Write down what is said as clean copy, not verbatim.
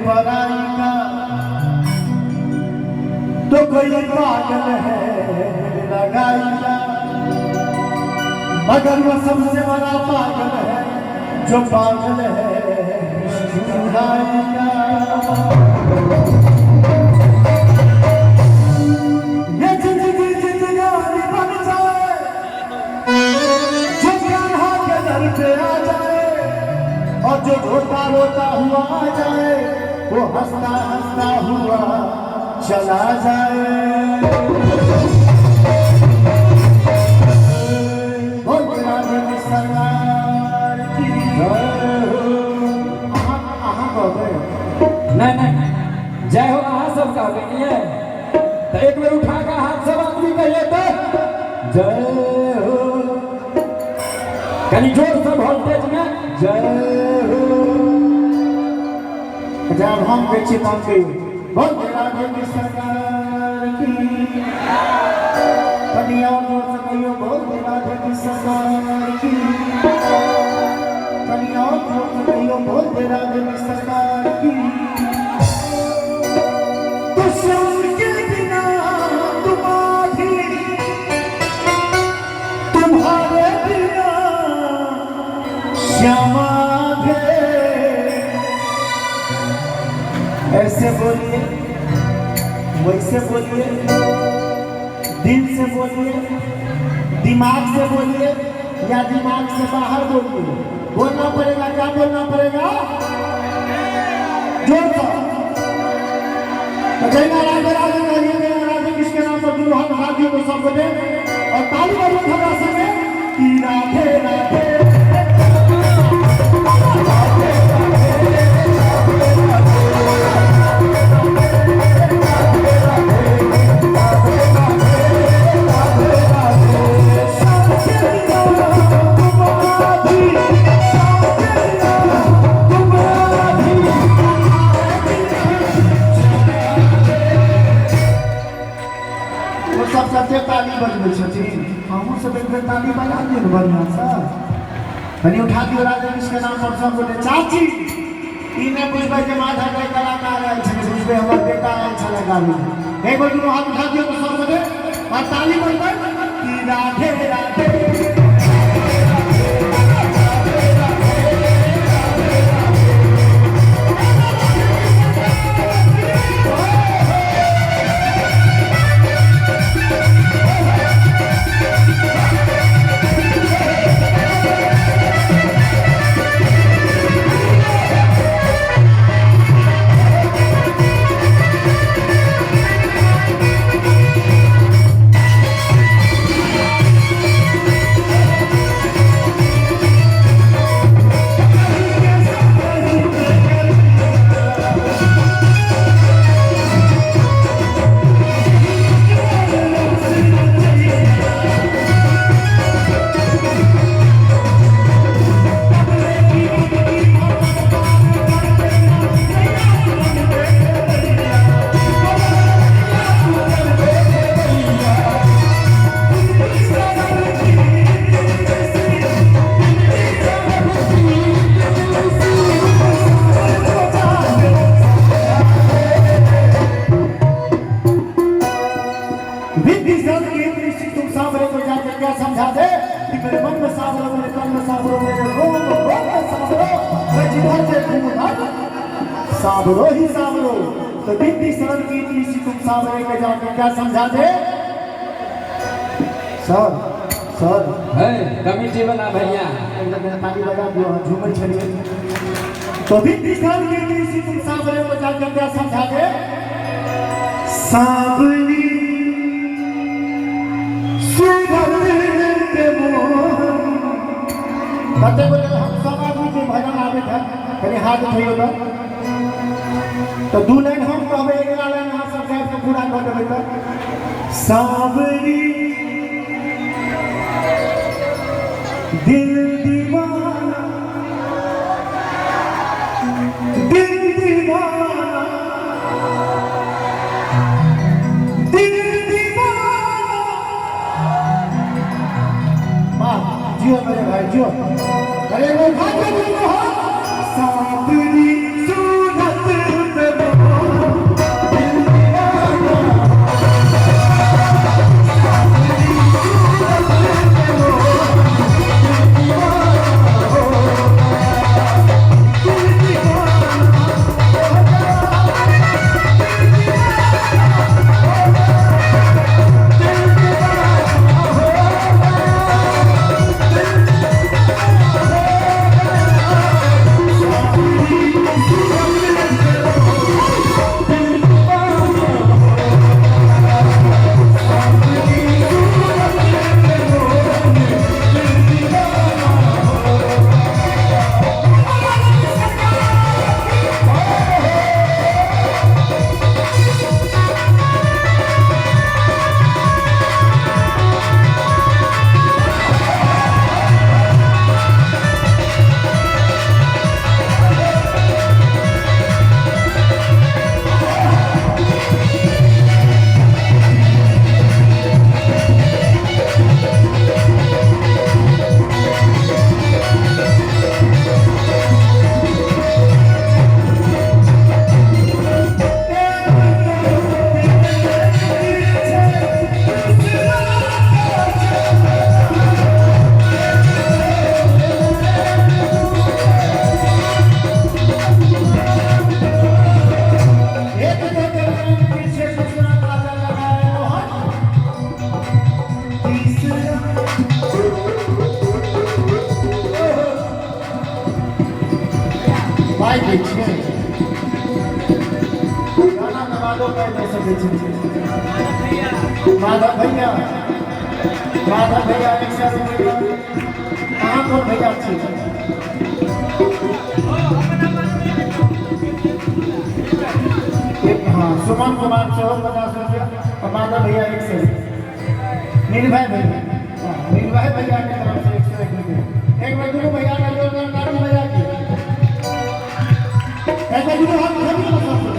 पराई का तो कोई पागल है लगाई का, मगर वो सबसे बड़ा पागल है जो पागल है जुदाई का। ये जिंदगी जिंदगानी बन जाए, जो कान्हा के दर पे आ जाए, और जो रोता रोता हुआ आ जाए, वो हंसता हंसता हुआ चला जाए। बोल राधे सरकार की जय हो। अहाँ अहाँ कहबै? नहीं नहीं, जय हो अहाँ सब कहबै नहीं तो एक बेर उठा के हाथ सब आदमी कहिए तो जय हो, कनी जोर से वोल्टेज में जय हो। जब हम कहै छी तहन कहियौ, बोल राधे की सरकार की। कनी और जोर से कहियौ, बोल राधे की सरकार की। कनी और जोर से कहियौ, बोल राधे की सरकार की। तो श्याम के बिना तुम आधी, तुम्हारे बिना श्याम आधे। ऐसे बोलिए, वैसे बोलिए, दिल से बोलिए, दिमाग से बोलिए या दिमाग से बाहर बोलिए, बोलना पड़ेगा। क्या बोलना पड़ेगा? जोर से। तो जय राधे राधे कहिए, जय राधे कृष्ण के नाम पर दुनू हाथ उठा दियो तो सब गोटे और ताली बजबैत हमरा संगे कि राधे राधे। ओ सब कते ताली बजबै छथिन, अहूँ सब एक बेर ताली बजा दियौ ने बढ़िआँसँ। कनि उठा दियौ राधे कृष्ण के नाम पर सब गोटे। चाची, ई नहि बुझबै जे माधव के कलाकार आयल छलै, बुझबै हमर बेटा आयल छलै गाबै। एक बेर दुनू हाथ उठा दियौ तऽ सब गोटे आ ताली बजबै कि राधे राधे। विधि सन की दृष्टि तुम सांवरे को जाकर क्या समझा दे कि मेरे मन में सांवरो, मेरे तन में सांवरो, मेरे रोम रोम में सांवरो, मैं जिधर देखूं उधर सांवरो ही सांवरो। तो विधि शरण की दृष्टि तुम सांवरे के जाकर क्या समझा दे। सर सर है कमिटी वाला भैया, एक ताली बजा दियो, झूमर छलिए। तो विधि शरण की दृष्टि तुम सांवरे को जाकर क्या समझा दे। सांवरी सूरत के मोहन। कते गोटे हम सब आदमी के भजन आबैत है, कनि हाथ उठैयौ। तऽ दू लाइन हम कहबै, अगिला लाइन अहाँ सब गाबि कऽ पूरा कऽ देबै। तऽ सांवरी दिल दीवाना, दिल दीवाना, दिल दीवाना। वाह, जियो मेरे भाई जियो। अरे वो भाग्य दिल हो। सांवरी सूरत पे धन्यवादो कहि नहि सकै छी। माधव भैया, माधव भैया 100 रुपैआ। अहाँ कोन भैया छी? एक हाँ, सुमन कुमार सेहो 50 रुपैआ और माधव भैया 100। निर्भय भैया, हाँ, निर्भय भैया के तरफ से 101 रुपया। एक बार दुनू भैया का जोरदार ताली बजा के, एक बार दुनू हाथ उठा दियो ना सब।